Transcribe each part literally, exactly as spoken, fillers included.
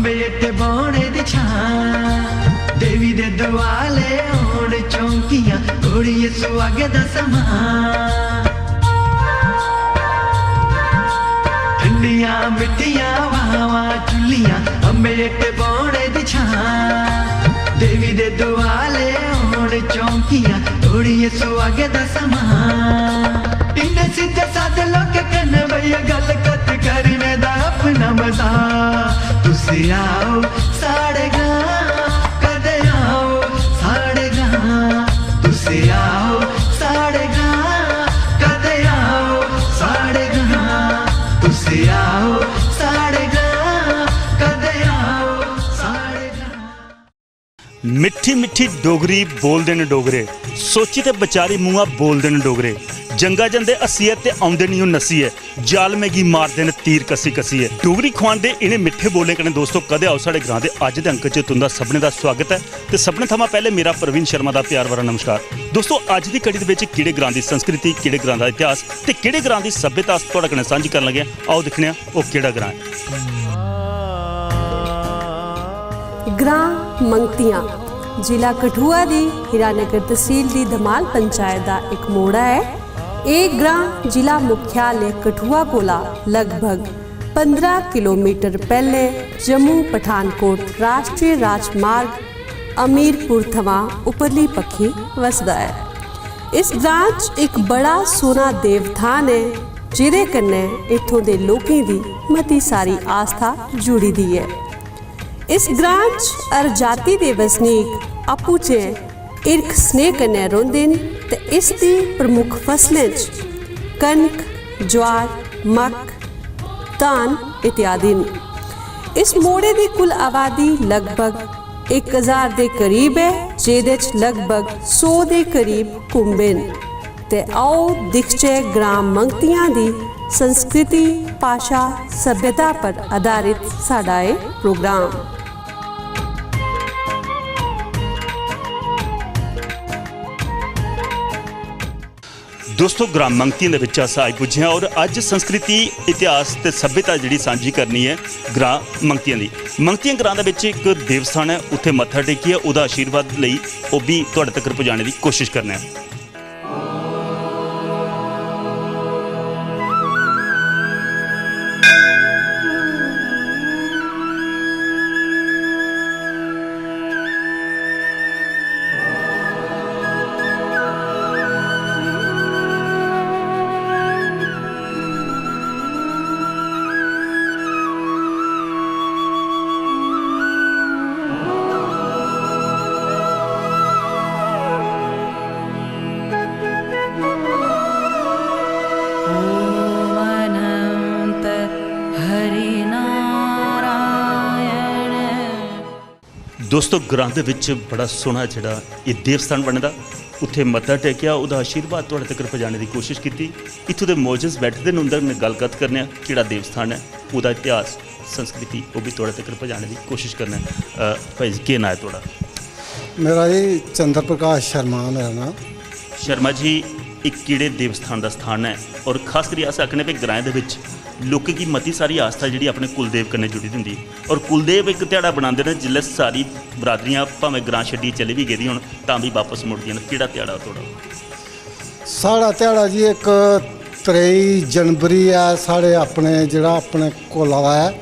बेट बौने दी छां, देवी दे दुआले होन चौंकियां, घोड़िए सुहागे दा समां। ठंडियां मिट्ठियां हवावां झुल्लियां, अम्बेट बौने दी छां, देवी दे दुआले होन चौंकियां, घोड़िए सुहागे दा समां। इन्ने सिद्धे सादे लोक कन्नै भैया गल्ल कत्थ करने दा अपना मजा। तुस आओ साढ़े ग्रां, कदे आओ साढ़े ग्रां। तुस आओ साढ़े ग्रां, कदे आओ साढ़े ग्रां। तुस आओ साढ़े ग्रां, कदे आओ साढ़े ग्रां। मिट्ठी मिट्ठी डोगरी बोलदे न डोगरे। सोची ते बचारी मुंहा बोलदे न डोगरे। जंगा जंदे हस्सियै ते औंदे निं ओह् नस्सियै। जालमें गी मारदे न तीर कस्सी कस्सियै। डोगरी खुआन दे इ'नें मिट्ठे बोलें कन्नै दोस्तो, कदे आओ साढ़े ग्रां दे अज्ज दे अंक च तुं'दा सभनें दा सुआगत ऐ। ते सभनें थमां पैह्ले मेरा प्रवीण शर्मा दा प्यार भरा नमस्कार। दोस्तो, अज्ज दी कड़ी दे बिच केह्ड़े ग्रां दी संस्कृति, केह्ड़े ग्रां दा इतिहास ते केह्ड़े ग्रां दी सभ्यता अस थुआढ़े कन्नै सांझी करन लगे आं। आओ दिक्खने आं ओह् केह्ड़ा ग्रां ऐ। ग्रां मंगतियां, जिला कठुआ दी हीरानगर तसील दी धमाल पंचायत दा इक मोड़ा ऐ। एह् ग्रां जिला मुख्यालय कठुआ कोला लगभग पंदरां किलोमीटर पैह्ले जम्मू पठानकोट राश्ट्री राजमार्ग अमीरपुर थमां उपरली पक्खी वसदा ऐ। इस ग्रां च इक बड़ा सोह्ना देवथान ऐ, जेह्दे कन्नै इत्थूं दे लोकें दी मती सारी आस्था जुड़ी दी ऐ। इस ग्रां च हर जाति दे बसनीक आपूं चें हिरख स्नेह कन्नै रौंह्दे न ते इस दी प्रमुख फसलें च कनक, ज्वार, मक्क, धान इत्यादि न। इस मोड़े दी कुल आबादी लगभग इक हजार दे करीब ऐ, जेह्दे च लगभग सौ दे करीब कुंबे न। ते आओ दिखचै ग्रां मंगतियां दी संस्कृति, भाशा, सभ्यता पर आधारित साढ़ा एह् प्रोग्राम। दोस्तो, ग्रां मंगतियां दे बिच अस आई पुज्जे आं और अज्ज संस्कृति, इतिहास ते सभ्यता जेह्ड़ी सांझी करनी ऐ ग्रां मंगतियां दी। मंगतियां ग्रां दे बिच इक देवस्थान ऐ, उत्थै मत्था टेकियै ओह्दा आशीर्वाद लेई ओह् बी थुआढ़े तगर पजाने दी कोशिश करने आं। दोस्तो, ग्रां दे बिच बड़ा सोह्ना जेह्ड़ा एह् देवस्थान बने दा, उत्थै मत्था टेकेआ, ओह्दा आशीर्वाद थुआढ़े तगर पजाने दी कोशश कीती। इत्थूं दे मौजज बैठे दे न, उं'दे कन्नै गल्ल कत्थ करने आं, केह्ड़ा देवस्थान ऐ, ओह्दा इतिहास, संस्कृति, ओह् बी थुआढ़े तगर पजाने दी कोशश करने आं। अ, भाई जी, केह् नांऽ ऐ थुआढ़ा? मेरा जी चंद्र प्रकाश शर्मा मेरा नांऽ। शर्मा जी, एह् केह्ड़े देवस्थान दा स्थान ऐ? और खास करियै अस आखने भाई ग्राएं दे बिच लोकें गी मती सारी आस्था जेह्ड़ी अपने कुलदेव कन्नै जुड़ी दी होंदी ऐ। और कुलदेव इक ध्याड़ा बनांदे न जिसलै सारी बरादरियां भामें ग्रां छड्डियै चली बी गेदी होन तां बी बापस मुड़दियां न। केह्ड़ा ध्याड़ा थुआढ़ा? साढ़ा ध्याड़ा जी इक त्रेई जनवरी ऐ, साढ़े अपने जेह्ड़ा अपने कोला दा ऐ,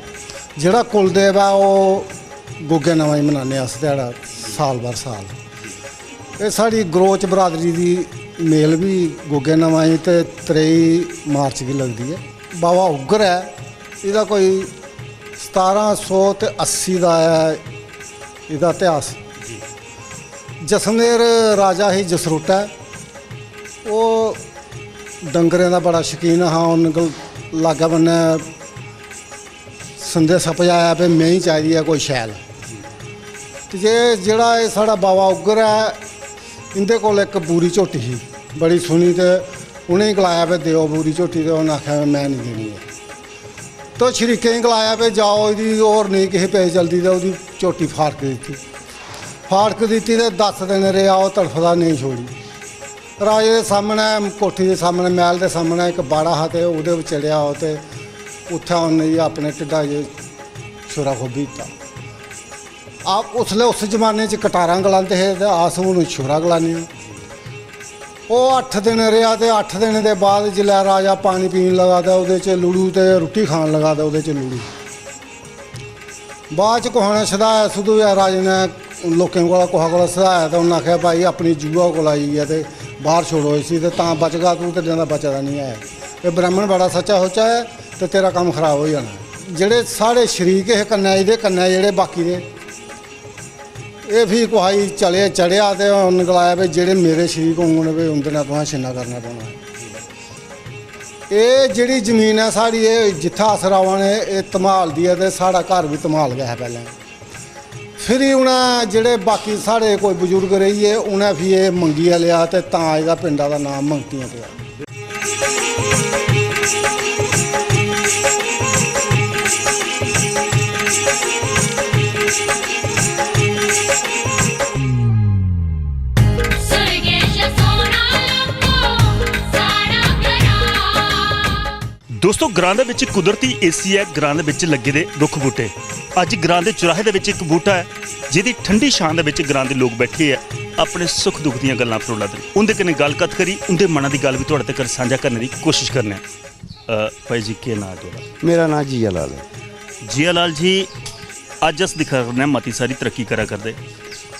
जेह्ड़ा कुलदेव ऐ ओह् गुग्गे नमां ही मनाने अस ध्याड़ा साल बर साल। एह् साढ़ी गरोच बरादरी दी मेल बी गुग्गे नमां ही ते त्रेई मार्च गी लगदी ऐ। बाबा उग्र ऐ, एह्दा कोई सतारां सौ ते अस्सी दा ऐ एह्दा इतिहास। जसमेर राजा ही जसरोटा, ओह् डंगरें दा बड़ा शकीन हा। उन्न गल-, लाग्गै बन्नै संदेशा पजाया भई मेंही चाहिदी ऐ कोई शैल। ते जे जेह्ड़ा एह् साढ़ा बाबा उग्र ऐ, इं'दे कोल इक बूरी झोटी ही, बड़ी सुनी, ते उ'नेंगी गलाया भई देओ बूरी झोटी, ते उ'नें आखेआ भई में निं देनी ऐ। तो शरीकें गी गलाया भई जाओ, एह्दी होर नेईं किश पेई चलदी, ते ओह्दी झोटी फाड़क दित्ती। फाड़क दित्ती ते दस दिन रेहा ओह् तड़फदा नेईं छोड़ी। राजे दे सामनै, कोठी दे सामनै, मैह्ल दे सामनै इक बाड़ा हा ते ओह्दे पर चढ़ेआ ओह् ते उत्थै उन्न जाइयै अपने ढिड्डा च छुरा खोब्भी दित्ता। आप उसलै उस जमाने च कटारां गलांदे हे ते अस हून छुरा गलाने आं। ओह् अट्ठ दिन रेहा ते अट्ठ दिन दे बाद जिसलै राजा पानी पीन लगा ते ओह्दे च लुड़ू ते रुट्टी खान लगा ते ओह्दे च लुड़ू। बाद च कुसै ने सधाया सधूया, राजे ने लोकें कोला, कुसै कोला सधाया ते उन्नै आखेआ, "भाई, अपनी जुआ कोला आई गेआ ते बाहर छोड़ो इसी, ते तां बचगा तू, ते नेईं तां बचा दा निं ऐ। एह् ब्राह्मण बड़ा सच्चा सुच्चा ऐ ते तेरा कम्म खराब होई जाना।" जेह्ड़े साढ़े शरीक हे कन्नै, एह्दे कन्नै जेह्ड़े बाकी दे, एह् फ्ही कुसै गी चले, चढ़ेआ ते उन्न गलाया, "भाई, जेह्ड़े मेरे शरीक होङन, भाई, उं'दे नै तुसें छिन्ना करना पौना।" एह् जेह्ड़ी जमीन ऐ साढ़ी, एह् जित्थै अस र'वा ने, एह् धमाल दी ऐ ते साढ़ा घर बी धमाल गै हा पैह्लें। फिरी उ'नें जेह्ड़े बाकी साढ़े कोई बजुर्ग रेही गे, उ'नें फ्ही एह् मंगियै लेआ ते तां एह्दा पिंडा दा नांऽ मंगतियां पेआ। दोस्तो, ग्रां दे बिच कुदरती एसी ऐ, ग्रां दे बिच लग्गे दे रुक्ख बूटे। अज्ज ग्रां दे चुराहे दे बिच इक बूटा ऐ, जेह्दी ठंडी छां दे बिच ग्रां दे लोक बैठियै अपने सुख दुख दियां गल्लां फरोला दे न। उं'दे कन्नै गल्ल कत्थ करी उं'दे मना दी गल्ल बी थुआढ़े तगर सांझा करने दी कोशश करने आं। अ, भाई जी, केह् नांऽ ऐ थुआढ़ा? मेरा नांऽ जिया लाल ऐ। जिया लाल जी, अज्ज अस दिक्खा करने आं मती सारी तरक्की करा करदे।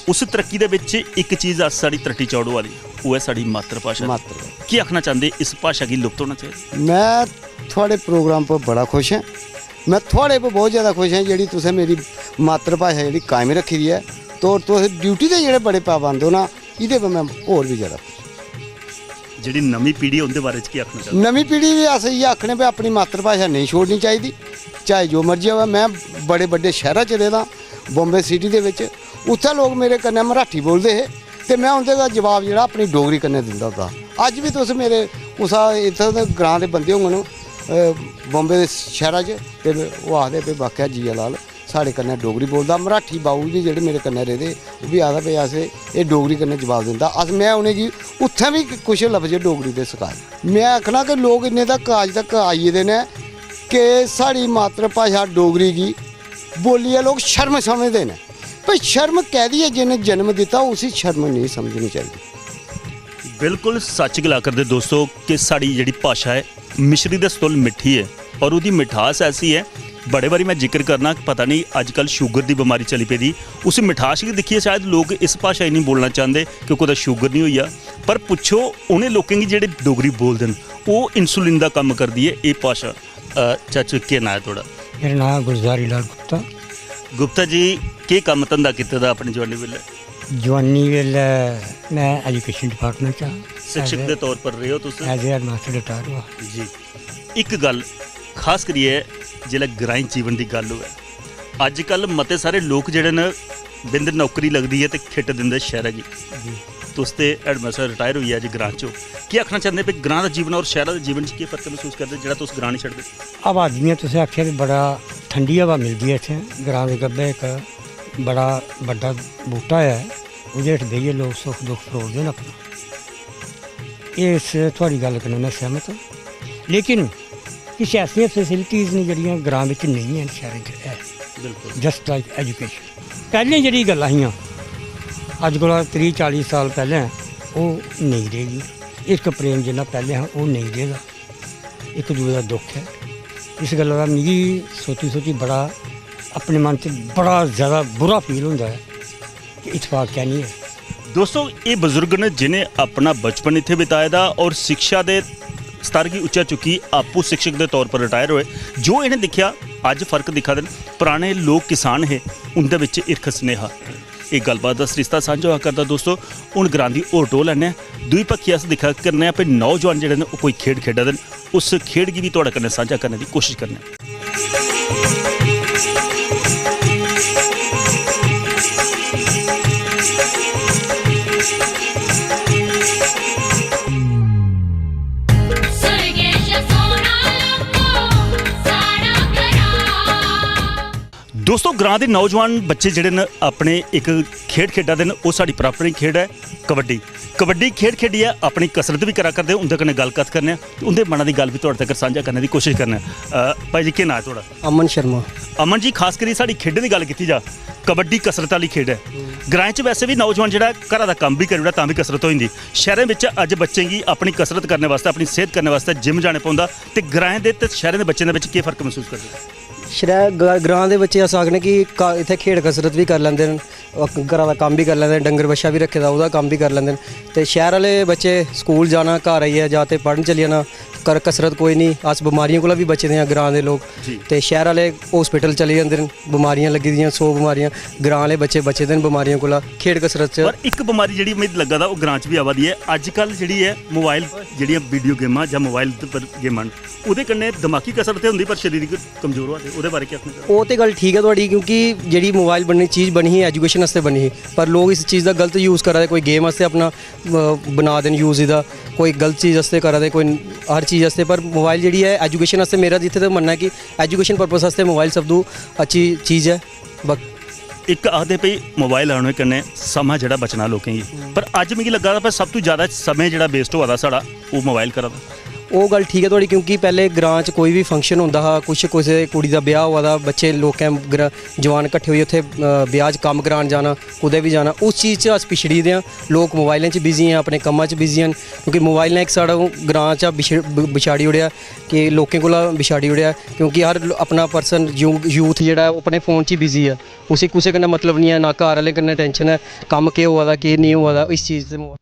उस तरक्की दे बिच इक चीज अस, साढ़ी त्रट्टी चौड़ होआ दी, ओह् ऐ साढ़ी मातृ भाशा। मातृ। केह् आखना चांह्दे, इस भाशा गी लुप्त होना चाहिदा? में थुआढ़े प्रोग्राम पर बड़ा खुश आं। में थुआढ़े पर बहुत ज़्यादा खुश आं, जेह्ड़ी तुसें मेरी मातृ भाशा जेह्ड़ी कायम रक्खी दी ऐ। तो तुस ड्यूटी दे जेह्ड़े बड़े पाबंद ओ ना, एह्दे पर में होर बी ज़्यादा खुश। जेह्ड़ी नमीं पीढ़ी ऐ, उं'दे बारे च केह् आखना चाह्‌दे? नमीं पीढ़ी गी अस इ'यै आखने भाई, अपनी मातृ भाशा नेईं छोड़नी चाहिदी, चाहे जो मर्जी होऐ। में बड़े बड्डे शैह्रा च रेह्दा, बॉम्बे सिटी दे बिच। उत्थै लोक मेरे कन्नै मराठी बोलदे हे ते में उं'दे दा जवाब जेह्ड़ा अपनी डोगरी कन्नै दिंदा होंदा हा। अज्ज बी तुस मेरे कुसै इत्थै दे ग्रां दे बंदे होङन, अ, बॉम्बे दे शैह्रा च, ते ओह् आखदे भाई, "वाकया जिया लाल साढ़े कन्नै डोगरी बोलदा।" मराठी बाऊ बी जेह्ड़े मेरे कन्नै रेह्दे, ओह् बी आखदा भाई, "अस एह् डोगरी कन्नै जवाब दिंदा।" अस, में उ'नेंगी उत्थै बी कुछ लफ्ज डोगरी दे सखाए। में आखना कि लोक इन्ने तक, अज्ज तक आई गेदे न कि साढ़ी मातृ भाशा डोगरी गी बोलियै लोक शर्म समझदे न। पर शर्म कैह्दी ऐ? जिन्नै जन्म दित्ता, उसी शर्म नेईं समझनी चाहिदी। बिल्कुल सच्च गला करदे दोस्तो कि साढ़ी जेह्ड़ी भाशा ऐ, मिश्री दे सतुल मिट्ठी ऐ, और ओह्दी मिठास ऐसी ऐ, बड़े बारी में जिक्र करना, पता नेईं अजकल शूगर दी बमारी चली पेदी, उस मिठास गी दिक्खियै शायद लोक इस भाशा गी नेईं बोलना चांह्दे कि कुतै शूगर नेईं होई जा। पर पुच्छो उ'नें लोकें गी जेह्ड़े डोगरी बोलदे न, ओह् इंसुलिन दा कम्म करदी ऐ एह् भाशा। अ, चाचू, केह् नांऽ ऐ थुआढ़ा? मेरा नांऽ गुलजारी लाल गुप्ता। गुप्ता जी, केह् कम्म धंधा कीते दा अपनी जवानी बेल्लै? जवानी बेल्लै में एजुकेशन डिपार्टमेंट च हा। शिक्षक दे तौर पर रेह् ओ तुस? As a headmaster retired होआ। जी। इक गल्ल खास करियै जेल्लै ग्राईं जीवन दी गल्ल होऐ, अज्जकल मते सारे लोक जेह्ड़े न, बिंद नौकरी लगदी ऐ ते खिट्ट दिंदे शैह्रै गी। जी। तुस ते हैडमास्टर रिटायर होइयै अज्ज ग्रां च ओ, केह् आखना चांह्दे भई ग्रां दा जीवन और शैह्रा दे जीवन च केह् फर्क मसूस करदे जेह्ड़ा तुस ग्रां निं छड्डदे? हवा जि'यां तुसें आखेआ कि बड़ा ठंडी हवा मिलदी ऐ इत्थै। ग्रां दे गब्बै इक बड़ा बड्डा बूह्टा ऐ, ओह्दे हेठ बेहियै लोक सुख दुख फरोलदे न अपना। एह् इस थुआढ़ी गल्ल कन्नै में सैह्मत आं, लेकिन किश ऐसियां फैसिलिटीज न जेह्ड़ियां ग्रां बिच नेईं हैन, शैह्रें च ऐ। बिल्कुल। Just like education। पैह्लें जेह्ड़ी गल्लां हियां, अज्ज कोला त्रीह् चाली साल पैह्लें, ओह् नेईं रेह् दियां। हिरख प्रेम जिन्ना पैह्लें हा, ओह् नेईं रेह् दा। इक दूए दा दुख ऐ। इस गल्ला दा मिगी सोची सोची बड़ा, अपने मन च बड़ा जैदा बुरा फील होंदा ऐ कि इतफाक कैंह् निं ऐ। दोस्तो, एह् बजुर्ग न जिनें अपना बचपन इत्थै बिताए दा और शिक्षा दे स्तर गी उच्चा चुक्की आपूं शिक्षक दे तौर पर रिटायर होए। जो इ'नें दिक्खेआ, अज्ज फर्क दिक्खा दे न। पराने लोक किसान हे, उं'दे बिच हिरख स्नेह हा। एह् गल्लबात दा सरिस्ता सांझा होआ करदा। दोस्तो, हून ग्रां दी होर टोह् लैने आं। दूई पक्खी अस दिक्खा करने आं भई नौजवान जेह्ड़े न, ओह् कोई खेढ खेढा दे न। उस खेढ गी बी थुआढ़े कन्नै सांझा करने दी कोशश करने आं। दोस्तों, ग्रां दे नौजवान बच्चे जेह्ड़े न, अपने इक खेढ खेढा दे न। ओह् साढ़ी पारंपरिक खेढ ऐ कबड्डी। कबड्डी खेढ खेढियै अपनी कसरत बी करा करदे। उं'दे कन्नै गल्ल कत्थ करने आं ते उं'दे मना दी गल्ल बी थुआढ़े तगर सांझा करने दी कोशिश करने आं। अ, भाई जी, केह् नांऽ ऐ थुआढ़ा? अमन शर्मा। अमन जी, खास करियै साढ़ी खेढें दी गल्ल कीती जा, कबड्डी कसरत आह्ली खेढ ऐ। ग्राएं च वैसे बी नौजवान जेह्ड़ा घरा दा कम्म बी करी ओड़ै, तां बी कसरत होई जंदी। शैह्रें बिच्च अज्ज बच्चें गी अपनी कसरत करने बास्तै, अपनी सेह्त करने बास्तै जिम जाने पौंदा, ते ग्राएं दे ते शैह्रें दे बच्चें दे बिच्च केह् फर्क मसूस करदे? शैह्रै-, ग्रा-, ग्रां दे बच्चे अस आखने कि का-, इत्थै खेढ कसरत बी करी लैंदे न, अ, घरा दा कम्म बी करी लैंदे न, डंगर बच्छा बी रक्खे दा, ओह्दा कम्म बी करी लैंदे न। ते शैह्र आह्ले बच्चे स्कूल जाना, घर आइयै जां ते पढ़न चली जाना, कर-, कसरत कोई निं। अस बमारियें कोला बी बचे दे आं ग्रां दे लोक। जी। ते शैह्र आह्ले हॉस्पिटल चली जंदे न, बमारियां लग्गी दियां, सौ बमारियां। ग्रां आह्ले बच्चे बचे दे न बमारियें कोला, खेढ कसरत च। पर इक बमारी जेह्ड़ी मिगी लग्गा दा, ओह् ग्रां च बी आवा दी ऐ अज्जकल, जेह्ड़ी ऐ मोबाइल, जेह्ड़ियां वीडियो गेमां जां मोबाइल पर गेमां न, ओह्दे कन्नै दमागी कसरत ते होंदी, पर शरीरिक कमजोर होआ दे, ओह्दे बारे केह् आखना चाह्‌दे? ओह् ते गल्ल ठीक ऐ थुआढ़ी, क्योंकि जेह्ड़ी मोबाइल बननी, चीज बनी ही, एजुकेशन आस्तै बनी ही, पर लोक इस चीज दा गलत यूज़ करा दे, कोई गेम आस्तै अपना, अ, बना दे न यूज़ एह्दा, कोई गलत चीज आस्तै करा दे, कोई हर चीज आस्तै। पर मोबाइल जेह्ड़ी ऐ एजुकेशन आस्तै, मेरा जित्थै तक मन्नना ऐ कि एजुकेशन पर्पस आस्तै मोबाइल सब तू अच्छी चीज ऐ। बक- इक आखदे भई मोबाइल आने कन्नै समां जेह्ड़ा बचना लोकें गी, पर अज्ज मिगी लग्गा दा भई सब तू जैदा समें जेह्ड़ा वेस्ट होआ दा साढ़ा, ओह् मोबाइल करा दा। ओह् गल्ल ठीक ऐ थुआढ़ी, क्योंकि पैह्ले ग्रां च कोई बी फंक्शन होंदा हा, कुछ कुसै कुड़ी दा ब्याह् होआ दा, बच्चे लोकें ग्र-, जवान कट्ठे होइयै उत्थै, अ, ब्याह् च कम्म करान जाना, कुतै बी जाना, उस चीज च अस पिछड़ी दे आं। लोक मोबाइलें च बिजी आं, अपने कम्मा च बिजी आं, क्योंकि मोबाइल ने इक साढ़ा ग्रां चा बिछ-, ब-, बिछाड़ी ओड़ेआ, कि लोकें कोला बिछाड़ी ओड़ेआ, क्योंकि हर ल-, अपना पर्सन, यू-, यूथ जेह्ड़ा ऐ, ओह् अपने फोन च ही बिजी ऐ। उसी कुसै कन्नै मतलब निं ऐ, ना घर आह्लें कन्नै टैंशन ऐ, कम्म केह् होआ दा, केह् नेईं होआ दा, इस चीज दे।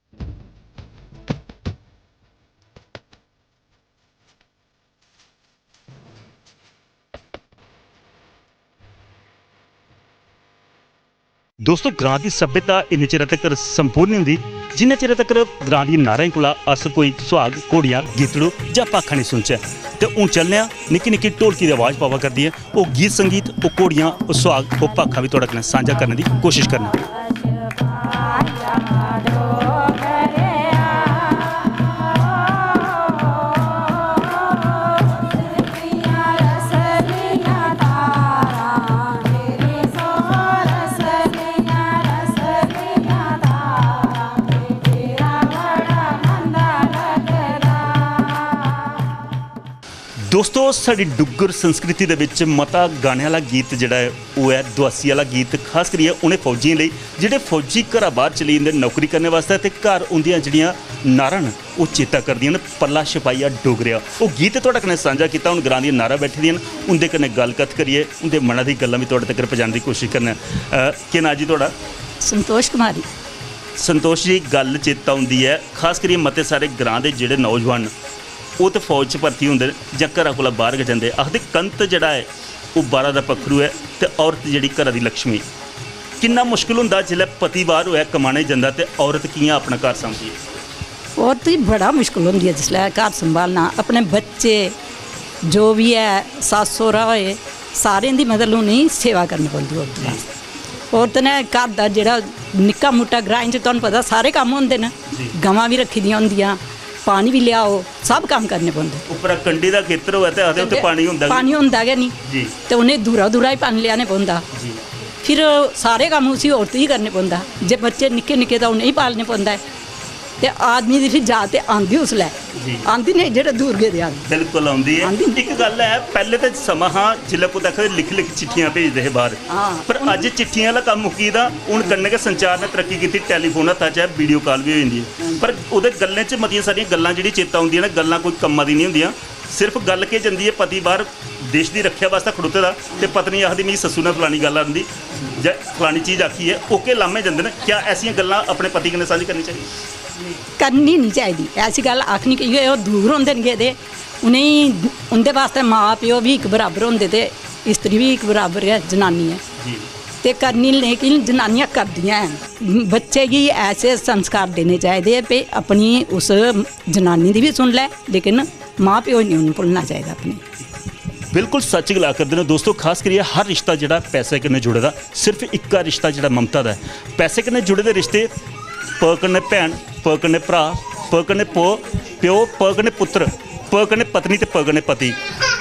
दोस्तो, ग्रां दी सभ्यता इन्ने चिरै तगर संपूर्ण निं होंदी, जिन्ने चिरै तगर ग्रां दियें नारें कोला अस कोई सुहाग, घोड़ियां, गीतड़ू जां भाखां नेईं सुनचै। ते हून चलने आं, निक्की निक्की ढोलकी दी अवाज पवा करदी ऐ, ओह् गीत संगीत, ओह् घोड़ियां, ओह् सुहाग, ओह् भाखां बी थुआढ़े कन्नै सांझा करने दी कोशश करने आं। दोस्तो, साढ़ी डुग्गर संस्कृति दे बिच मता गाने आह्ला गीत जेह्ड़ा ऐ, ओह् ऐ दुआसी आह्ला गीत, खास करियै उ'नें फौजियें लेई जेह्ड़े फौजी घरा बाह्र चली जंदे नौकरी करने बास्तै, ते घर उं'दियां जेह्ड़ियां नारां न, ओह् चेता करदियां न, "पल्ला छपाइया डोगरेआ।" ओह् गीत थुआढ़े कन्नै सांझा कीता। हून ग्रां दियां नारां बैठी दियां न, उं'दे कन्नै गल्ल कत्थ करियै उं'दे मनै दी गल्लां बी थुआढ़े तगर पजाने दी कोशश करने आं। अ, केह् नांऽ जी थुआढ़ा? संतोष कुमारी। संतोष जी, गल्ल चेता औंदी ऐ, खास करियै मते सारे ग्रां दे जेह्ड़े नौजवान न, ओह् ते फौज च भर्ती होंदे न जां घरा कोला बाह्र गै जंदे। आखदे, "कंत जेह्ड़ा ऐ, ओह् बाह्रा दा पक्खरू ऐ ते औरत जेह्ड़ी घरा दी लक्ष्मी।" किन्ना मुश्कल होंदा जिसलै पति बाह्र होऐ, कमाने गी जंदा, ते औरत कि'यां अपना घर सांभदी ऐ? औरत गी बड़ा मुश्कल होंदी ऐ जिसलै घर संभालना, अपने बच्चे, जो बी ऐ, सस्स सौह्रा होए, सारें दी, मतलब, उ'नेंगी सेवा करनी पौंदी औरत दी। औरत ने घर दा जेह्ड़ा निक्का मुट्टा, ग्राएं च तुहानू पता सारे कम्म होंदे न, जी। गवां बी रक्खी दियां होंदियां, पानी बी लेआओ, सब कम्म करने पौंदे। उप्परा कंढी दा खेतर होऐ ते आखदे उत्थै कंढी पानी होंदा गै पानी होंदा गै निं। जी। ते उ'नें दूरा दूरा ही पानी लेआने पौंदा। जी। फिर सारे कम्म उसी औरत गी करने पौंदा। जे बच्चे निक्के निक्के तां उ'नेंगी पालने पौंदा ऐ। ते आदमी दी फ्ही जाच ते आंदी उसलै। जी। आंदी नेईं, जेह्ड़े दूर गेदे आदमी। बिल्कुल औंदी ऐ। आंदी। इक गल्ल ऐ, पैह्ले ते समां हा जिसलै कुतै आखदे लिख लिख चिट्ठियां भेजदे हे बाह्र। हां। पर अज्ज चिट्ठियां आह्ला कम्म मुक्की गेदा, हून कन्नै गै संचार ने तरक्की कीती, टैलीफोन हत्था च ऐ, वीडियो काल बी होई जंदी ऐ। हां। पर ओह्दे गल्लें च मतियां सारियां गल्लां जेह्ड़ियां चेता औंदियां न, गल्लां कोई कम्मा दी निं होंदियां। सिर्फ गल्ल केह् जंदी ऐ, पति बाह्र देश दी रक्खेआ बास्तै खड़ोते दा ते पत्नी आखदी, "मिगी सस्सू ने फलानी गल्ल आंदी जां फलानी चीज आखी ऐ।" ओह्के लाह्मे जंदे न। क्या ऐसियां गल्लां अपने पति कन्नै सांझी करनी चाहिदी? करनी निं चाहिदी। ऐसी गल्ल आखनी कि ओह् दूर होंदे न गेदे, उ'नेंगी, उं'दे बास्तै मां प्यो बी इक बराबर होंदे ते स्त्री बी इक बराबर गै जनानी ऐ। जी। ते करनी, लेकिन जनानियां करदियां हैन। बच्चे गी ऐसे संस्कार देने चाहिदे भई अपनी उस जनानी दी बी सुन लै, लेकिन मां प्यो गी निं उ'नें भुल्लना चाहिदा अपने। बिल्कुल सच्च गला करदे न दोस्तो, खास करियै हर रिश्ता जेह्ड़ा पैसे कन्नै जुड़े दा, सिर्फ इक्का रिश्ता जेह्ड़ा ममता दा ऐ। पैसे कन्नै जुड़े दे रिश्ते, प कन्नै भैन, प कन्नै भ्राऽ, प कन्नै पो, प्यो, प कन्नै पुत्तर, प कन्नै पत्नी ते प कन्नै पति।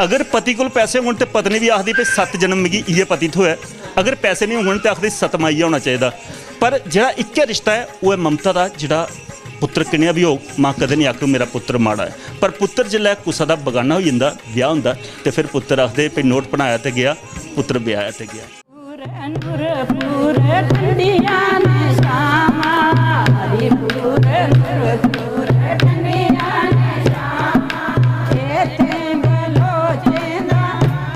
अगर पति कोल पैसे होङन ते पत्नी बी आखदी भई सत्त जन्म मिगी इ'यै पति थ्होऐ, अगर पैसे नेईं होङन ते आखदी सतमां इ'यै होना चाहिदा। पर जेह्ड़ा इक्कै रिश्ता ऐ, ओह् ऐ ममता दा। जेह्ड़ा पुत्तर कनेहा बी होग, मां कदें निं आखग मेरा पुत्तर माड़ा ऐ। पर पुत्तर जिसलै कुसै दा बगाना होई जंदा, ब्याह् होंदा, ते फिर पुत्तर आखदे भई नोट बनाया ते गेआ, पुत्तर ब्याह्या ते गेआ। नूरपुर ठंडियां ने शामां, हरिपुर नूरपुर ठंडियां ने शामां। इत्थें बलोचें दा,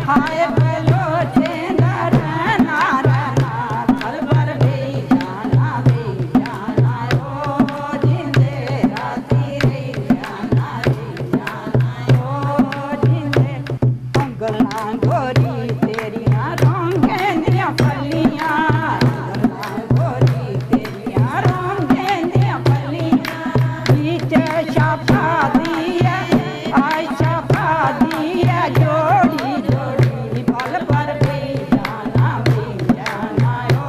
हाय बलोचें दा रैह्ना, रैह्ना, पल भर बेही जाना, बेही जाना, ओ जिंदे राती रेही जाना, रेही जाना, ओ जिंदे। ਉਂਗਲਾਂ ਗੋਰੀ ਤੇਰੀਆਂ ਰੋਂਗੇ ਦੀਆਂ ਫਲੀਆਂ, ਉਂਗਲਾਂ ਗੋਰੀ ਤੇਰੀਆਂ ਰੋਂਗੇ ਦੀਆਂ ਫਲੀਆਂ, ਵਿੱਚ ਸ਼ਾਬਾ ਦੀ ਹੈ, ਆਏ ਸ਼ਾਬਾ ਦੀ ਹੈ, ਜੋੜੀ ਜੋੜੀ ਪਲ ਭਰ ਵੀ ਜਾਣਾ, ਵੀ ਜਾਣਾ ਓ।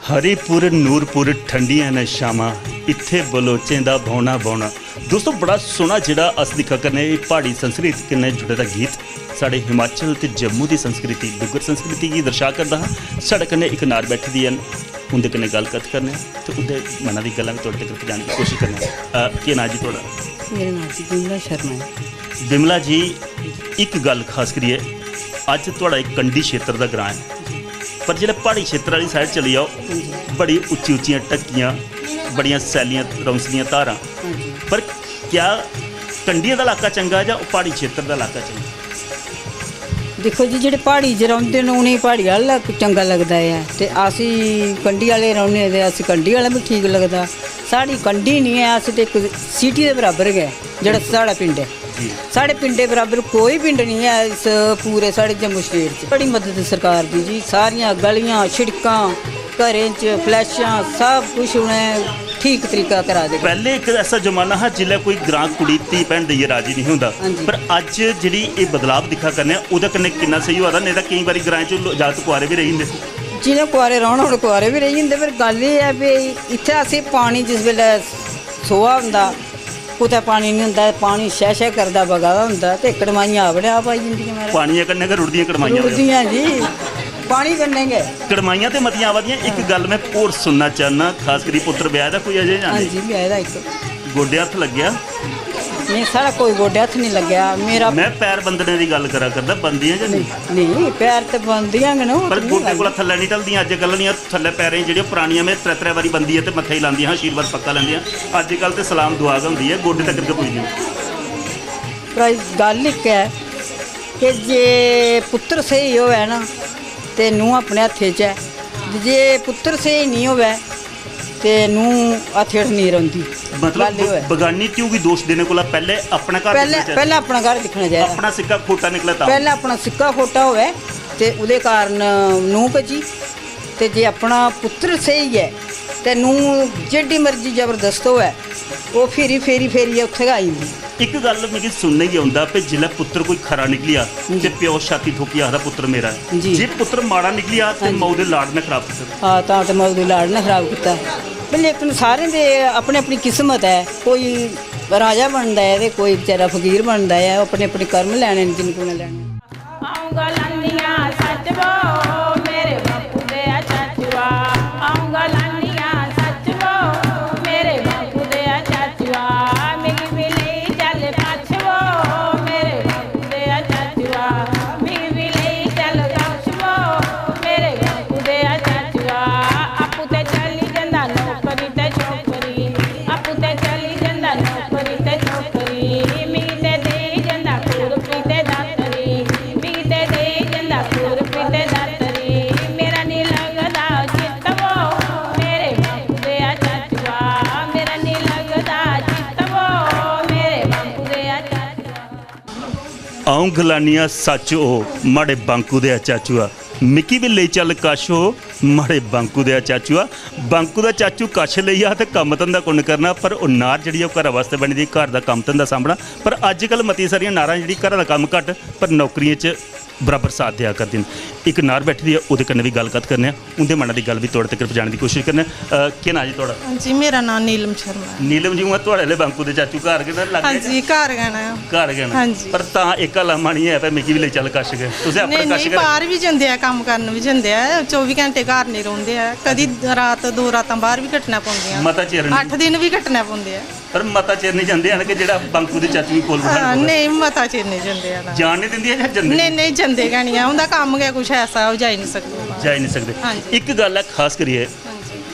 हरिपुर नूरपुर ठंडियां न शामां, इत्थै बलोचें दा बौह्ना बौह्ना। दोस्तो, बड़ा सोह्ना जेह्ड़ा अस दिक्खा करने, एह् प्हाड़ी संस्कृति कन्नै जुड़े दा गीत। साढ़े हिमाचल ते जम्मू दी संस्कृति, डुग्गर संस्कृति गी दर्शा करदा हा। साढ़े कन्नै इक नार बैठी दी ऐ, उं'दे कन्नै गल्ल कत्थ करने आं ते उं'दे मना दी गल्लां बी थुआढ़े तगर पजाने दी कोशश करने आं। अ, केह् नांऽ जी थुआढ़ा? मेरा नांऽ जी विमला शर्मा ऐ। विमला जी, इक गल्ल खास करियै, अज्ज थुआढ़ा इक कंढी क्षेत्र दा ग्रांऽ ऐ, पर जिसलै प्हाड़ी क्षेत्र आह्ली side चली जाओ, बड़ी उच्ची उच्चियां ढक्कियां, बड़ियां सैल्लियां रौंसलियां धारां। पर क्या कंढियें दा इलाका चंगा जां प्हाड़ी क्षेत्र दा इलाका चंगा? दिक्खो जी, जेह्ड़े प्हाड़ी च रौंह्दे न, उ'नेंगी प्हाड़ी आह्ला चंगा लगदा ऐ, ते अस ई कंढी आह्ले रौह्ने, ते अस कंढी आह्ला बी ठीक लगदा। साढ़ी कंढी निं ऐ, अस ते इक city दे बराबर गै, जेह्ड़ा साढ़ा पिंड ऐ। जी। साढ़े पिंडे बराबर कोई पिंड निं ऐ इस पूरे साढ़े जम्मू state च। बड़ी मदद सरकार दी जी, सारियां गलियां, शिड़कां, घरें च flashां, सब कुछ उ'नें ठीक तरीका करा दे। पैह्ले इक ऐसा जमाना हा जिसलै कोई ग्रां कुड़ी धी भैन देइयै राजी निं होंदा, हां जी। पर अज्ज जेह्ड़ी एह् बदलाव दिक्खा करने आं, ओह्दे कन्नै किन्ना स्हेई होआ दा, नेईं तां केईं बारी ग्राएं च लो-, जागत कुआरे बी रेही जंदे। जि'नें कुआरे रौह्ना, उ'नें कुआरे बी रेही जंदे, पर गल्ल एह् ऐ भई इत्थै असें पानी जिस बेल्लै सोहा होंदा, कुतै पानी निं होंदा, पानी शै शै करदा बगा दा होंदा ते कड़माइयां अपने आप आई जंदियां, महाराज। पानियै कन्नै गै रुढ़दियां कड़माइयां। रुढ़दियां जी, पानी कन्नै गै। कड़माइयां ते मतियां आवा दियां। इक गल्ल में होर सुनना चाह्न्नां, खास करी पुत्तर ब्याह् दा कोई अजें जां हां नेईं? जी, ब्याह् दा इक। गोड्डे हत्थ लग्गेआ? नेईं, साढ़ा कोई गोड्डे हत्थ निं लग्गेआ। मेरा में पैर बंदने दी गल्ल करा करदा, बनदियां जां नेईं? नेईं, पैर ते बनदियां गै न, ओह् पर ते निं गोड्डे गल्ल। कोला थल्लै निं ढलदियां अज्जकल दियां। थल्लै पैरें जेह्ड़ियां परानियां में त्रै त्रै बारी बंदियै ते मत्थे गी लांदियां हां, आशीर्वाद पक्का लैंदियां। अज्जकल ते सलाम दुआ गै होंदी ऐ, गोड्डे तगर गै पुजदी। पर गल्ल इक ऐ कि जे पुत्तर स्हेई होऐ ना, ते नूंह् अपने हत्थै च ऐ, ते जे पुत्तर स्हेई निं होऐ, ते नूंह् हत्थ हेठ नेईं रौंह्दी। मतलब, गल्ल एह् होऐ। ब-, बगानी ध्यू गी दोश देने कोला पैह्ले अपना घर पैह्ले, दिक्खना चाहिदा। पैह्ले अपना घर दिक्खना चाहिदा। अपना सिक्का खोटा निकले तां। पैह्ले अपना सिक्का खोटा होऐ, ते ओह्दे कारण नूंह् भज्जी। ते जे अपना पुत्तर स्हेई ऐ, ते नूंह् जेड्डी मर्जी जबरदस्त होऐ, ओह् फिरी, फेरी, फेरियै उत्थै गै आई जंदी। इक गल्ल मिगी सुनने गी औंदा, भई जिसलै पुत्तर कोई खरा निकली जा, ते प्यो छाती ठोकियै आखदा, "पुत्तर मेरा ऐ।" जी। जे पुत्तर माड़ा निकली जा, ते माऊ दे लाड़ ने खराब कीते। हां, तां ते माऊ दे लाड़ ने खराब कीता। पर लेकिन सारें दे अपनी अपनी किस्मत ऐ, कोई राजा बनदा ऐ ते कोई बेचारा फकीर बनदा ऐ, अपने अपने कर्म लैने न जिन कुनै लैने। अ'ऊं गलानियां सच्च वो मेरे बापू दे चाचुआ, अ'ऊं गलानियां सच्च वो मेरे बापू दे चाचुआ, मिगी बी लेई चल कच्छ वो मेरे बापू दे चाचुआ, मिगी बी लेई चल कच्छ वो मेरे बापू दे चाचुआ, आपूं ते चली जंदा नौकरी ते छोकरी, आपूं ते चली जंदा नौकरी ते छोकरी, मिगी ते देई जंदा खुरपी ते दातरी, मिगी ते देई जंदा खुरपी ते दातरी, मेरा निं लगदा चित्त वो मेरे बापू दे चाचुआ, मेरा निं लगदा चित्त वो मेरे बापू दे चाचुआ। अ'ऊं गलानियां सच्च ओ, माड़े बांकू देआ चाचुआ, मिकी बी लेई चल कश ओ, माड़े बांकू देआ चाचुआ। बांकू दा चाचू कश लेई जा ते कम्म धंधा कु'न करना, पर ओह् नार जेह्ड़ी ऐ ओह् घरै वास्तै बनी दी, घर दा कम्म धंधा सांभना। पर अज्जकल मतियां सारियां नारां जेह्ड़ी घरा दा कम्म घट्ट, पर नौकरियें च बराबर साथ देआ करदियां न। इक नार बैठी दी ऐ, ओह्दे कन्नै बी गल्ल कत्थ करने आं, उं'दे मनै दी गल्ल बी थुआढ़े तगर पजाने दी कोशिश करने आं। अ, केह् नांऽ जी थुआढ़ा? जी, मेरा नांऽ नीलम शर्मा ऐ। नीलम जी, उ'आं थुआढ़े आह्ले बांकू दे चाचू घर गै न, लाग्गै हां गै? जी, घर गै न। घर गै न। हां जी। पर तां इक हल्ला मन एह् ऐ भई मिगी बी लेई चल कश गै। तुसें अपने नेईं, कश नेईं, गै बाह्र बी जंदे ऐ, कम्म करन बी जंदे ऐ, चौबी घैंटे घर नेईं रौंह्दे ऐ। कदी रात, दो रातां बाह्र बी कट्टना पौंदियां। मता चिर नेईं। अट्ठ दिन बी कट्टना पौंदे ऐ। पर मता चिर निं जंदे हैन कि जेह्ड़ा बांकू दे चाचू गी कोल बठाना हां, पवै। नेईं, मता चिर निं जंदे हैन। जान निं दिंदे जां जंदे? नेईं, नेईं, जंदे गै निं ऐ। उं'दा कम्म गै कुछ ऐसा, ओह् जाई निं सकदे बाह्र। जाई निं सकदे। हां जी। इक गल्ल ऐ खास करियै, हां जी।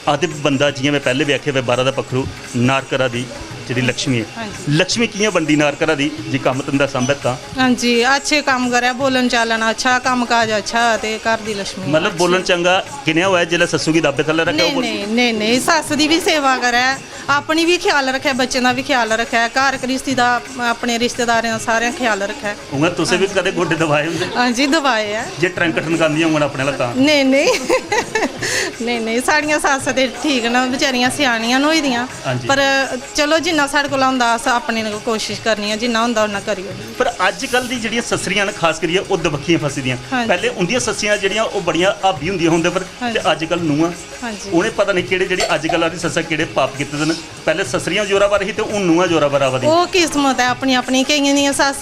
आखदे बंदा, जि'यां में पैह्लें बी आखेआ, बाह्रा दा पक्खरू नार घरा दी जेह्ड़ी लक्ष्मी ऐ। हां जी। लक्ष्मी कि'यां बनदी नार घरा दी, जे कम्म धंधा सांभै तां? हां जी, अच्छे कम्म करै, बोलन चालन अच्छा, कम्म काज अच्छा, ते घर दी लक्ष्मी मतलब अच्छी। बोलन चंगा किनेहा होऐ, जिसलै सस्सू गी दाबे थल्लै रक्खै, नेईं, ओह् बोल- नेईं, नेईं, नेईं, सस्स दी बी सेवा करै, अपनी बी ख्याल रक्खै, बच्चें दा बी ख्याल रक्खै, घर घ्रिस्ती दा, अपने रिश्तेदारें दा, सारें दा ख्याल रक्खै। उ'आं तुसें बी हां जी। कदें गोड्डे दबाए होंदे? हां जी, दबाए ऐ। जे ट्रैंक ठनकांदियां होङन अपने आह्ला तां? नेईं, नेईं। नेईं, नेईं, साढ़ियां सस्स ते ठीक न, बचैरियां स्यानियां न होई दियां। हां जी। पर चलो, जिन्ना साढ़े कोला होंदा, अस अपने कोशिश करनी ऐ, जिन्ना होंदा उन्ना करी ओड़ने। पर अज्जकल दी जेह्ड़ियां सस्सरियां न, खास करियै, ओह् दबक्खियां फसी दियां। हां जी। पैह्लें उं'दियां सस्सियां जेह्ड़ियां, ओह् बड़ियां हावी होंदियां उं'दे पर, हां ते जी। अज्जकल नूंहां, हां जी। उ'नें पता निं केह्ड़े, जेह्ड़ी अज्जकल आह्ली सस्सां केह्ड़े पाप कीते दे न। पैह्लें सस्सरियां जोरावर ही ते हून नूंहां जोरावर आवा दियां। ओह् किस्मत ऐ अपनी अपनी। केइयें दियां सस्स,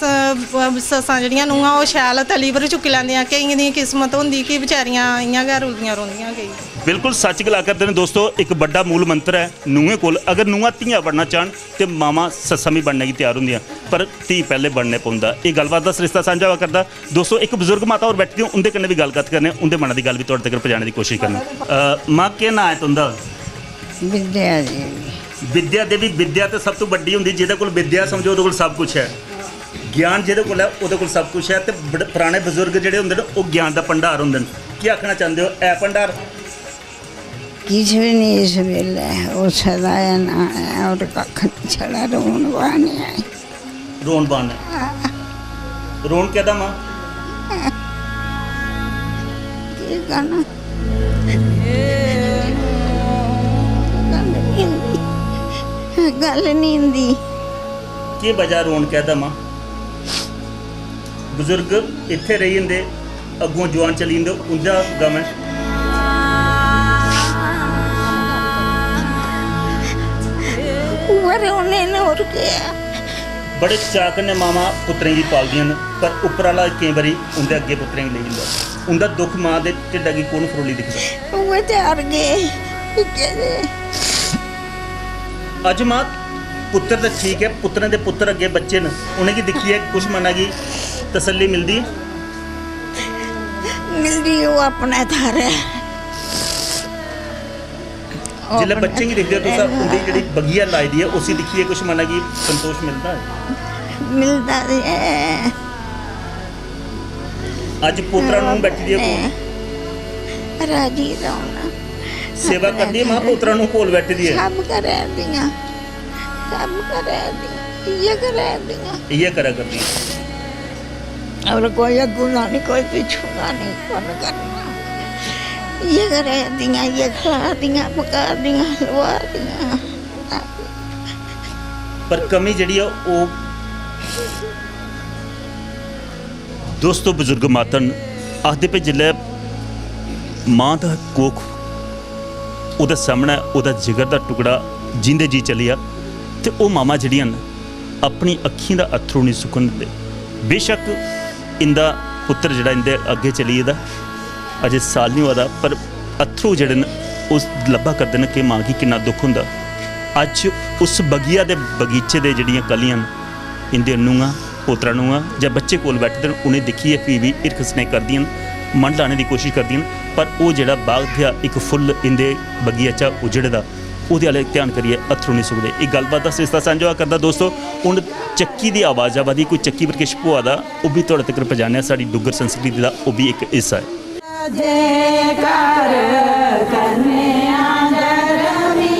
सस्सां जेह्ड़ियां नूंहां, ओह् शैल तली पर चुक्की लैंदियां, केइयें दी किस्मत होंदी कि बचैरियां इ'यां गै रुलदियां रौंह्दियां केईं। बिल्कुल सच्च गला करदे न दोस्तो, इक बड्डा मूल मंत्र ऐ नूंहें कोल। अगर नूंहां धियां बनना चाह्न ते मावां सस्सां बी बनने गी त्यार होंदियां, पर धी पैह्लें बनने पौंदा। एह् गल्लबात दा सरिस्ता सांझा होआ करदा। दोस्तो, इक बजुर्ग माता होर बैठी दियां, उं'दे कन्नै बी गल्ल कत्थ करने आं, उं'दे मनै दी गल्ल बी थुआढ़े तगर पजाने दी कोशिश करने आं। अ, मां, केह् नांऽ ऐ तुं'दा? विद्या देवी। विद्या देवी, विद्या ते सब तों बड्डी होंदी, जेह्दे कोल विद्या समझो, ओह्दे कोल सब कुछ ऐ। ज्ञान जेह्दे कोल ऐ, ओह्दे कोल सब कुछ ऐ। ते बड़े पराने बजुर्ग जेह्ड़े होंदे न, ओह् ज्ञान दा भंडार होंदे न। केह् आखना चांह्दे ओ, ऐ भंडार? किश बी निं इस बेल्लै, ओह् सदा ऐ ना ऐ, होर कक्ख निं, छड़ा रोन बाने ऐ। रोन बाने। हां। रोन कैह्दा, मां? केह् करना? गल्ल निं होंदी। गल्ल निं होंदी। केह् वजह रोन कैह्दा, मां? बजुर्ग इत्थै रेही जंदे, अग्गुआं जुआन चली जंदे, उं'दा गम ऐ। उ'ऐ रोने न, होर केह् ऐ? बड़े चाऽ कन्नै मावां पुत्तरें गी पालदियां न, पर उप्पर आह्ला केईं बारी उं'दे अग्गें पुत्तरें गी लेई जंदा। उं'दा दुक्ख मां दे ढिड्डा गी कु'न फरोली दिखदा? उ'ऐ चार गे, इक्के दे। अज्ज मां, पुत्तर ते ठीक ऐ, पुत्तरें दे पुत्तर अग्गें बच्चे न, उ'नेंगी दिक्खियै कुछ मना गी तसल्ली मिलदी ऐ? मिलदी, ओह् अपने थाह्रै। ओह् जिसलै अपने बच्चें गी दिखदे ओ तुस, थाह्रै। उं'दी जेह्ड़ी बगिया लाई दी ऐ, उसी दिक्खियै कुछ मना गी संतोष मिलदा ऐ? मिलदा ते ऐ। अज्ज पोतरा नूंह् बैठी दी ऐ कोल। राजी रौह्ना। सेवा करदी ऐ मां, पोतरा नूंह् कोल बैठी दी ऐ। सब करै दियां, सब करै दियां, इ'यै करै दियां। इ'यै करै करदी ऐ। और कोई अग्गूं दा निं, कोई पिच्छूं दा निं, कु'न करना? इ'यै करै दियां, इ'यै खला दियां, पका दियां, लुआ दियां। पर कमी जेह्ड़ी ऐ, ओह् दोस्तो, बजुर्ग माता न, आखदे भई जिसलै मां दा कोख ओह्दे सामनै, ओह्दा जिगर दा टुकड़ा जींदे जी चली जा, ते ओह् मावां जेह्ड़ियां न, अपनी अक्खीं दा अत्थरू निं सुक्कन दिंदे। बेशक्क इं'दा पुत्तर जेह्ड़ा इं'दे अग्गें चली गेदा, अजें साल निं होआ दा, पर अत्थरू जेह्ड़े न, ओह् लब्भा करदे न कि मां गी किन्ना दुख होंदा। अज्ज उस बगिया दे बगीचे दे जेह्ड़ियां कलियां न, इं'दियां नूंहां, पोतरा नूंहां जां बच्चे कोल बैठे दे न, उ'नें दिक्खियै फ्ही बी हिरख स्नेह करदियां न, मन लाने दी कोशश करदियां न, पर ओह् जेह्ड़ा बाग देआ इक फुल्ल इं'दे बगिया चा उजड़े दा, ओह्दे आह्ले ध्यान करियै अत्थरू निं सुकदे। एह् गल्लबात दा सरिस्ता सांझा होआ करदा दोस्तो। हून चक्की दी आवाज़ आवा दी, कोई चक्की पर किश पोआ दा, ओह् बी थुआढ़े तगर पजाने आं। साढ़ी डुग्गर संस्कृति दा ओह् बी इक हिस्सा ऐ। जयकार करने आ जरमी,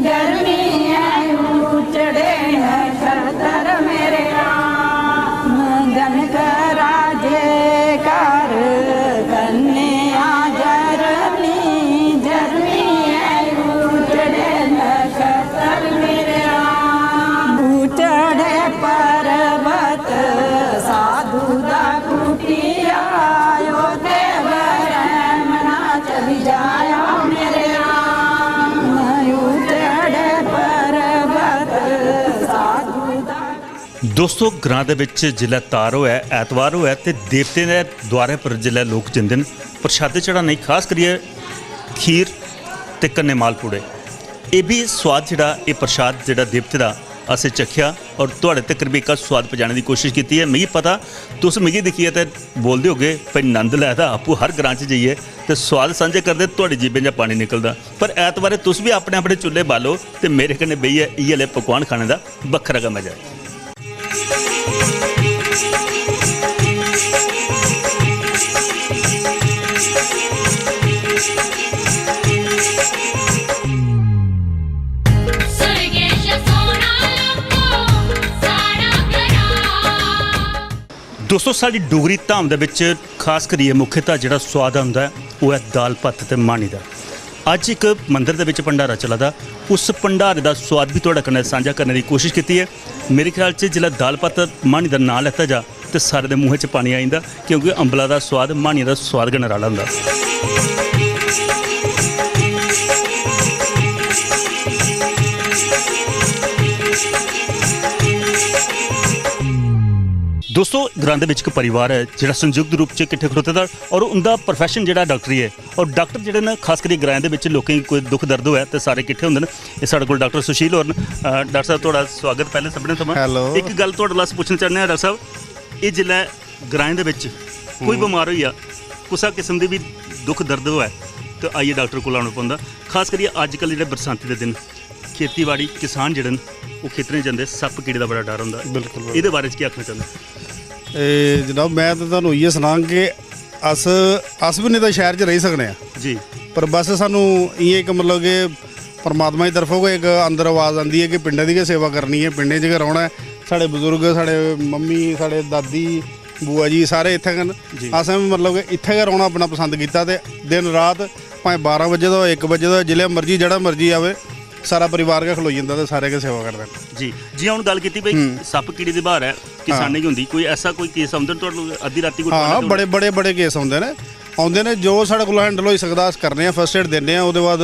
जरमी ऐ उचड़े नक्षत्र मेरे राम। जनक राजे कार करने आ जरमी, जरमी ऐ उचड़े नक्षत्र मेरे राम। उचड़े पर्वत साधु दा कुटिया, ओ ते दोस्तो, ग्रां दे बिच जिसलै तार होऐ, ऐतवार होऐ ते देवतें दे द्वारै पर जिसलै लोक जंदे न, प्रसादे चढ़ाने गी, खास करियै खीर ते कन्नै मालपूड़े, एह् बी सोआद जेह्ड़ा, एह् प्रसाद जेह्ड़ा देवतें दा, असें चक्खेआ और तुआढ़े तक्कर बी एह्का सोआद पजाने दी कोशश कीती ऐ। मिगी पता तुस मिगी दिक्खियै ते बोलदे होगे भई नंद लै दा आपूं हर ग्रां च जाइयै ते सोआद सांझे करदे, तुआढ़ी जीभें चा पानी निकलदा। पर ऐतवारें तुस बी अपने अपने चु'ल्ले बालो ते मेरे कन्नै बेहियै इ'यै ले पकवान खाने दा बक्खरा गै मजा ऐ। दोस्तो, साढ़ी डोगरी धाम दे बिच खास करियै मुख्यतः जेह्ड़ा सोआद औंदा ऐ, ओह् ऐ दाल भत्त ते माह्नी दा। अज्ज इक मंदर दे बिच भंडारा चला दा, उस भंडारे दा सोआद बी थुआढ़े कन्नै सांझा करने दी कोशश कीती ऐ। मेरे ख्याल च जिसलै दाल भत्त माह्नी दा नांऽ लैता जा, ते सारे दे मूंहें च पानी आई जंदा, क्योंकि अम्बला दा सोआद, माह्नियै दा सोआद गै नराला होंदा। दोस्तो, ग्रां दे बिच इक परिवार ऐ जेह्ड़ा संयुक्त रूप च किट्ठे खड़ोते दा, और उं'दा प्रोफेशन जेह्ड़ा डाक्टरी ऐ, और डाक्टर जेह्ड़े न, खास करियै ग्राएं दे बिच लोकें गी कोई दुख दर्द होऐ ते सारे किट्ठे होंदे न। एह् साढ़े कोल डाक्टर सुशील होर न। अ, डाक्टर साहब, थुआढ़ा स्वागत पैह्लें सभनें थमां। हेलो। इक गल्ल थुआढ़े कोला अस पुच्छना चाह्न्ने आं डाक्टर साहब, एह् जिसलै ग्राएं दे बिच कोई हम्म। बमार होई जा, कुसै किस्म दी बी दुख दर्द होऐ, ते आइयै डाक्टर कोल आना पौंदा। खास करियै अज्जकल जेह्ड़े बरसांती दे दिन, खेतीबाड़ी, किसान जेह्ड़े न, ओह् खेतरें च जंदे, सप्प कीड़े दा बड़ा डर होंदा। बिल्कुल, बिल्कुल। एह्दे बारे च केह् आखना चाह्न्ने? ए, जनाब, में ते तुहानू इ'यै सनांग कि अस, अस बी निं तां शैह्र च रेही सकने आं। जी। पर बस सानू इ'यां इक, मतलब कि, परमात्मा दी तरफों गै इक अंदर आवाज आंदी ऐ कि पिंडे दी गै सेवा करनी ऐ, पिंडें च गै रौह्ना ऐ। साढ़े बजुर्ग, साढ़े मम्मी, साढ़े दादी, बुआ जी, सारे इत्थै गै न। जी। असें बी, मतलब कि, इत्थै गै रौह्ना अपना पसंद कीता ते दिन रात, भाएं बारां बजे दा होऐ, इक बजे दा होऐ, जिसलै मर्जी, जेह्ड़ा मर्जी आवे, सारा परिवार गै खलोई जंदा ते सारे गै सेवा करदे न। जी, जि'यां हून गल्ल कीती भई हम्म। सप्प कीड़ी दी ब्हार ऐ, किसानें गी होंदी, कोई ऐसा कोई केस औंदे न तुहानू अद्धी रातीं कोई हां, ठुआलदे बड़े, बड़े, बड़े केस औंदे न, औंदे न, जो साढ़े कोला हैंडल होई सकदा अस करने आं, फर्स्ट एड दिन्ने आं, ओह्दे बाद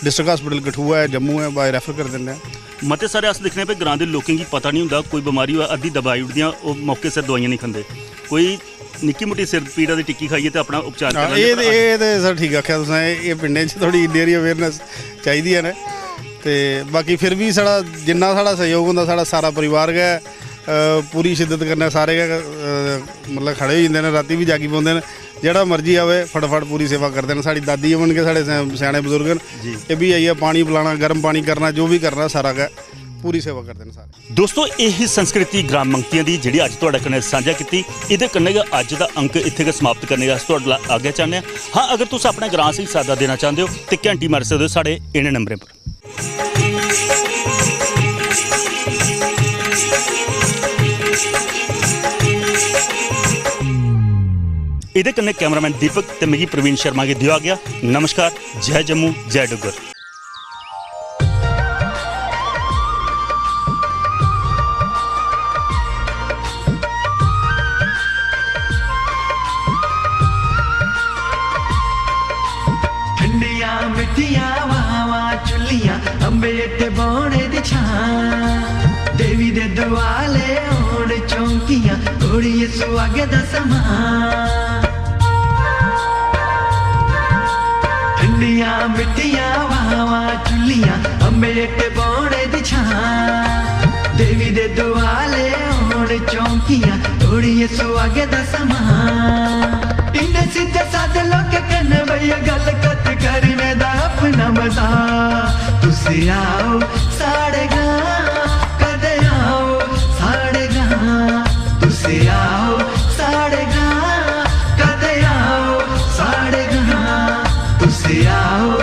डिस्ट्रिक्ट हॉस्पिटल कठुआ ऐ, जम्मू ऐ, बाय रैफर करी दिन्ने आं। मते सारे अस दिक्खने आं भई ग्रां दे लोकें गी पता निं होंदा, कोई बमारी होऐ, अद्धी दबाई ओड़दियां, ओह् मौके सिर दवाइयां निं खंदे। कोई निक्की मुट्टी सिर पीड़ा दी टिक्की खाइयै ते अपना उपचार करी हां, लैंदे, एह् ते, पर एह् ते सर ठीक आखेआ तुसें, एह् पिंडें च थोह्ड़ी इन्नी हारी awareness चाहिदी ऐ ना। ते बाकी फिर बी साढ़ा, जिन्ना साढ़ा सैह्योग होंदा, साढ़ा सारा परिवार गै, अ, पूरी शिद्दत कन्नै सारे गै, अ, मतलब खड़े होई जंदे न, रातीं बी जागी पौंदे न। जेह्ड़ा मर्जी आवै, फटाफट पूरी सेवा करदे न। साढ़ी दादी होर गै साढ़े स्या-, स्याने बजुर्ग न, जी। एह् बी आइयै पानी पलाना, गर्म पानी करना, जो बी करना, सारा गै पूरी सेवा करदे न सारे। दोस्तो, एह् ही संस्कृति ग्राम मंगतियां दी, जेह्ड़ी अज्ज तुआढ़े कन्नै सांझा कीती। एह्दे कन्नै गै अज्ज दा अंक इत्थै गै समाप्त करने दा अस तुआढ़े कोला आज्ञा चाह्न्ने आं। हां, अगर तुस अपने ग्रां आस्तै साद्दा देना चांह्दे ओ, ते घैंटी मारी सकदे ओ साढ़े इ'नें नंबरें पर। एह्दे कन्नै कैमरामैन दीपक ते मिगी प्रवीण शर्मा गी देओ आज्ञा। नमस्कार, जय जम्मू, जय डुग्गर। ठंडियां मिट्ठियां हवावां चुल्लियां, अम्बे हेठ बौह्ने दी छां। देवी दे दुआले होन चौंकियां, घोड़िये सुहागे दा समां। ठंडियां मिट्ठियां हवावां चुल्लियां, अम्बे हेठ बौह्ने दी छां। देवी दे दुआले होन चौंकियां, घोड़िये सुहागे दा समां। इन्ने सिद्धे सादे लोकें कन्नै बेहियै गल्ल कत्थ करने दा अपना मजा। तुस आओ साढ़े ग्रां, कदे आओ साढ़े ग्रां। तुस आओ साढ़े ग्रां, कदे आओ साढ़े ग्रां। तुस आओ